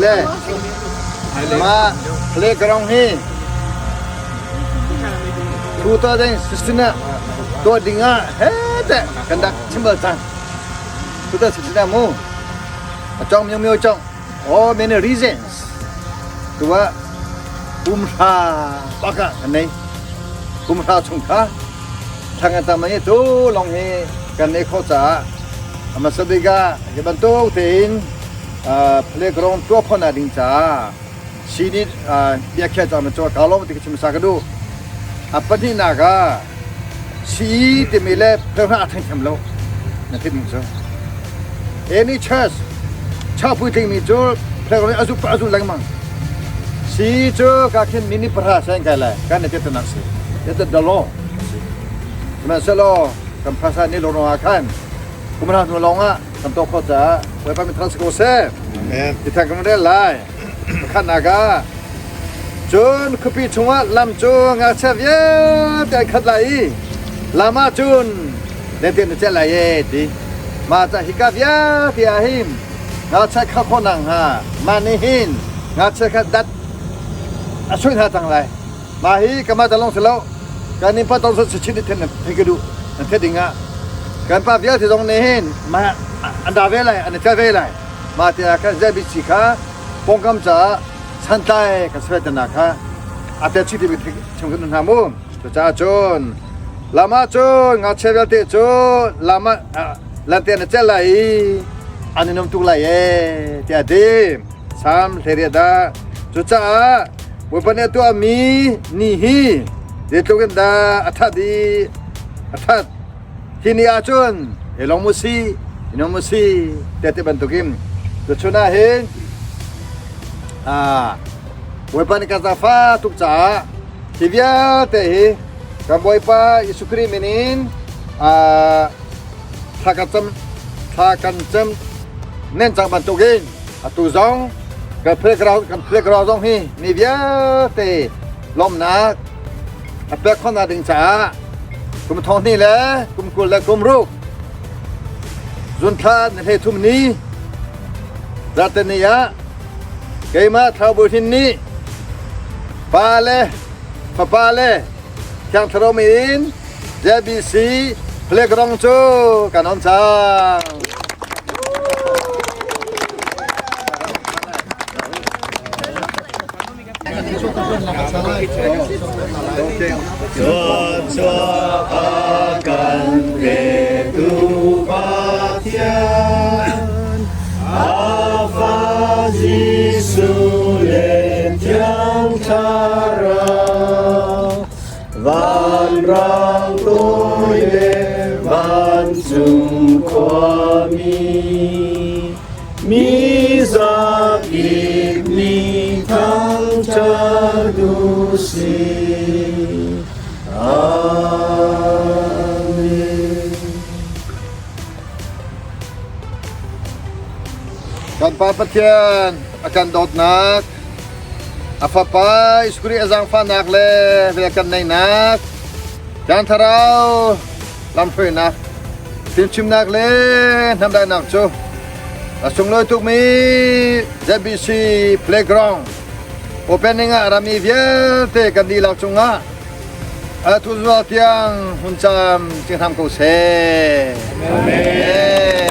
le ma playground hi 2016 ah tuah ding ah he te kan dak chim bal cang. 2016 ah mu a chong myo myo chong all many reasons tuah kumhra baka kan nei kumhra chung kha thang tam ni tu long hi kan nei kho caah amasa bika hi bantuk tein playground tuah khona ding caah sini biakhia cang na chaw ka lom ti chim sa ka du a pahnih nak ah si timi le playground a thang thiam lo na thim cu any church cha puitling mi cu playground azu azu lengmang si cu ka khin mini para sen kai lai kan ne te nak si te the law sihmanhsehlaw kan phasa ni lo ah khan kumra hnu lawng ah kan to kho caah Bawipa min thang si ko seh. Amen. Ti thang kan rel lai. Pakhatnak ah cun khuapi chungah lam cu ngakchia vialte an khat lai i lam ah cun lente na celh lai e ti. Mah ca hika vialte ah hin ngakchia kha khawh nak hnga mah nih hin ngakchia kha dat a suih hna cang lai. Mah hi kamah ta lawng si lo kan inn pa tong si chin then thei ka duh an the ding ah kan pa vialte zong nih hin mah an da ve lai an i tel ve lai mah te ah khan ZBC kha pawngkam caah santlai kan svet na kha a tel chih ti chung kan hna mu cucaah cun lama cun ngakchia vialte cu lama lante na cel lai i an i nom tuk lai e tiah ti Sam hleriat ah cucaah Bawipa nih a tuahmi ni hi zeitluk in dah a ṭhat i a ṭhat. Hi ni ahcun i lawm u sih, i nuam u sih tiah ti bantukin tuchun ah hin Bawipa nih kan zaangfah tuk caah hi vialte hi kan Bawipa Jesuh Khrih min in thla kan cam thla kan cam nen cang bantukin atu zong kan playground kan playground zong hi mi vialte lawmnak a pek khawhnak ding caah kum thong hnih le kum 20 le kum ruk zunthla ni hlei thum ni zarhteni ah keimah Thlau Hin nih pa le fapa le Thiang Thlarau min JBC playground cu kan on cang. Thluachuah a kan petu Pathian, a Fa Jesuh le Thiang Thlarau, vanrang toi le vancung khuami, mi zakip nih thangṭhat u sih. Amen. Kan Pa Pathian a kan dawtnak, a Fapa Jesuh Khrih a zaangfahnak le vel kan neihnak, Thiang Thlarau lamhruainak, fimchimnak le hnamdaihnak cu a sunglawi tukmi ZBC Playground opening ah rami vialte kan dihlak cungah atu zual tiang hun cam cing hram ko seh. Amen.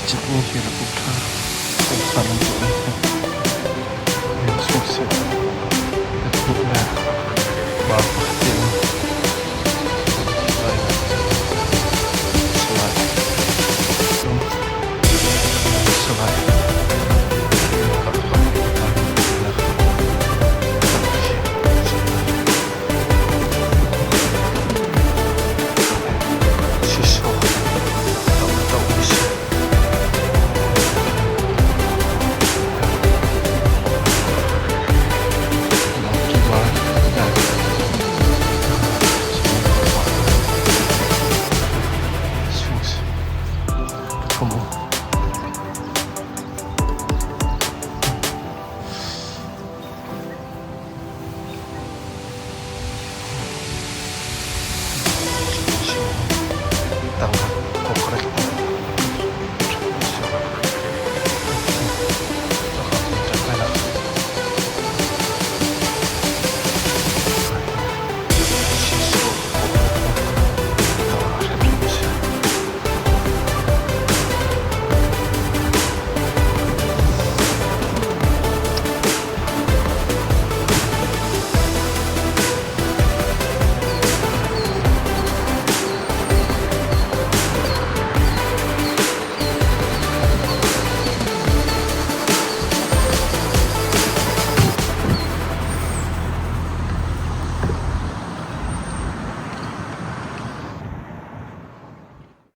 Citmi hi rak um ṭha. Kan an tuah mi hi chung seh pahnih le pa pakhat in Salai. Salai. Sisawh tam a si. Sphinx. Pathum.